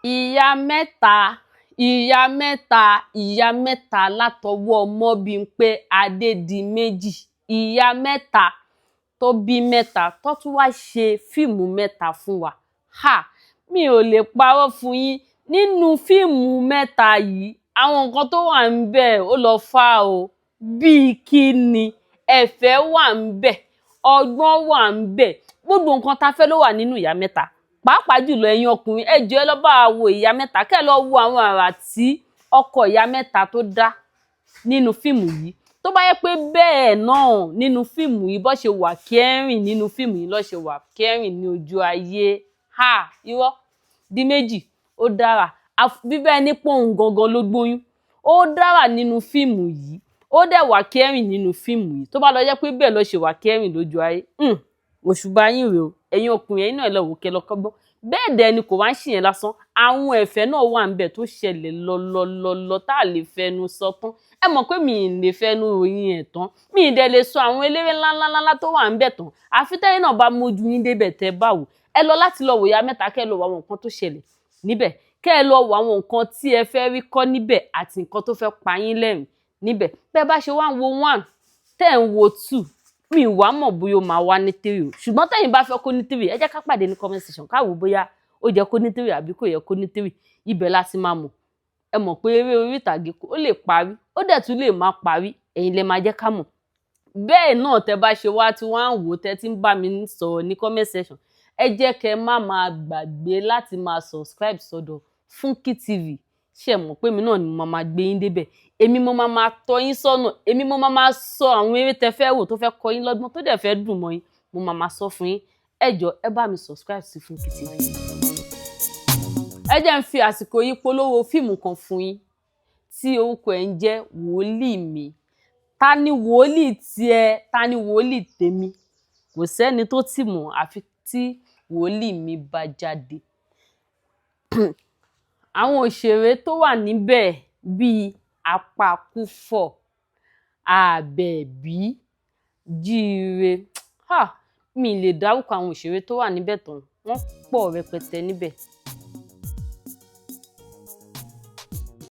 Ìyá mẹ́ta, ìyá mẹ́ta, ìyá mẹ́ta látọwọ́ Mobímpé Adédìméjì. Ìyá mẹ́ta tó bí mẹ́ta tó tún wá ṣe fíìmù mẹ́ta fún wa. Ha! Mi ò lè parọ́ fún yín, nínú fíìmù mẹ́ta yìí, àwọn nǹkan tó wà ńbẹ̀ ó lọ fà o. Bíi kí ni? Ẹ̀fẹ̀ wà ńbẹ̀, ọgbọ́n wà ńbẹ̀, gbogbo nǹkan tá a fẹ́ ló wà nínú Ìyá Mẹ́ta. Pàápàá jùlọ ẹ̀yin ọkùnrin, ẹ jọ̀ọ́, ẹ lọ bá wa wo Ìyá Mẹ́ta, kẹ́ ẹ lọ wo àwọn àrà tí ọkọ Ìyá Mẹ́ta tó dá nínú fíìmù yìí. Tó bá yẹ pé bẹ́ẹ̀ náà nínú fíìmù yìí, bó ṣe wà caring nínú fíìmù yìí ló ṣe wà caring ní ojú ayé. Ha! Irọ́ Díméjì, ó dára bíbẹ́ ní pòun gangan ló gbóyún. Ó dára nínú fíìmù yìí, ó dẹ̀ wà caring nínú fíìmù yìí. Tó bá lọ jẹ́ pé bẹ́ẹ̀ ló ṣe wà caring lójú ayé, òṣùbà yín rèé o. Ẹ̀yin ọkùnrin, ẹ̀yin náà, ẹ lọ wò, kẹ́ lọ kọ́gbọ́n. Bẹ́ẹ̀ dẹ̀ ni kò wá ń ṣìyẹn lásán, àwọn ẹ̀fẹ̀ náà wà ńbẹ̀ tó ṣẹlẹ̀ lọ́lọ́lọ́lọ́ tá a lè fẹnu sọ tán. Ẹ mọ̀ pé mi ì lè fẹnu ròyìn ẹ̀ tán, mi ì dẹ̀ lè sọ àwọn eléré ńláńláńlá tó wà ńbẹ̀ tán, àfi tẹ́yìn náà bá mójú yín débẹ̀ tẹ́ bá wò. Ẹ lọ láti lọ wò Ìyá Mẹ́ta, kẹ́ ẹ lọ wo àwọn nǹkan tó ṣẹlẹ̀ níbẹ̀, kẹ́ ẹ lọ wo àwọn nǹkan tí ẹ fẹ́ rí kọ́ níbẹ̀ àti nǹkan tó fẹ́ pa yín lẹ́rìn níbẹ̀. Bẹ́ẹ̀ bá ṣe wá ń wo one, tẹ́ ẹ̀ ń wo two, mi wàá mọ̀ bóyá ó máa wá ní three o. Ṣùgbọ́n tẹ́yìn bá fẹ́ kó ní three, ẹ jẹ́ ká pàdé ní comment section, ká wò bóyá ó jẹ́ kó ní three àbí kò yẹ kó ní three. Ibẹ̀ la ti máa mọ̀. Ẹ mọ̀ pé eré orí ìtàgé, ó lè parí, ó dẹ̀ tún lè má parí. Ẹ̀yin lẹ máa jẹ́ ká mọ̀. Bẹ́ẹ̀ náà, tẹ́ bá ṣe wá tí wọ́n á wò, tẹ́ tí ń bá mi sọ̀rọ̀ ní comment section, ẹ jẹ́ kẹ́ má máa gbàgbé láti máa subscribe sọ́dọ̀ Funky TV. Ṣe mọ̀ pé èmi náà ni mo máa gbé yín débẹ̀, èmi mo máa máa tọ́ yín sọ́nà, èmi mo máa máa sọ àwọn eré tẹ́ fẹ́ wò, tó fẹ́ kọ́ yín lọ́gbọ́n, tó dẹ̀ fẹ́ dùn mọ́ yín, mo máa máa sọ fún yín. Ẹ jọ̀ọ́, ẹ bá mi subscribe sí Funky TV. Ẹ jẹ́ n fi àsìkò yìí polówó fíìmù kan fún yín tí orúkọ ẹ̀ ń jẹ́ Wòlíì Mi. Ta ni wòlíì tiẹ̀? Ta ni wòlíì tèmi? Kò sẹ́ni tó tì mọ̀ àfi tí Wòlíì Mi bá jáde. Àwọn òṣèré tó wà níbẹ̀ bíi Apakúfọ̀, Àbẹ̀bí, Jíire, ah, mi lè dárúkọ àwọn òṣèré tó wà níbẹ̀ tán, wọ́n pọ̀ rẹpẹtẹ níbẹ̀.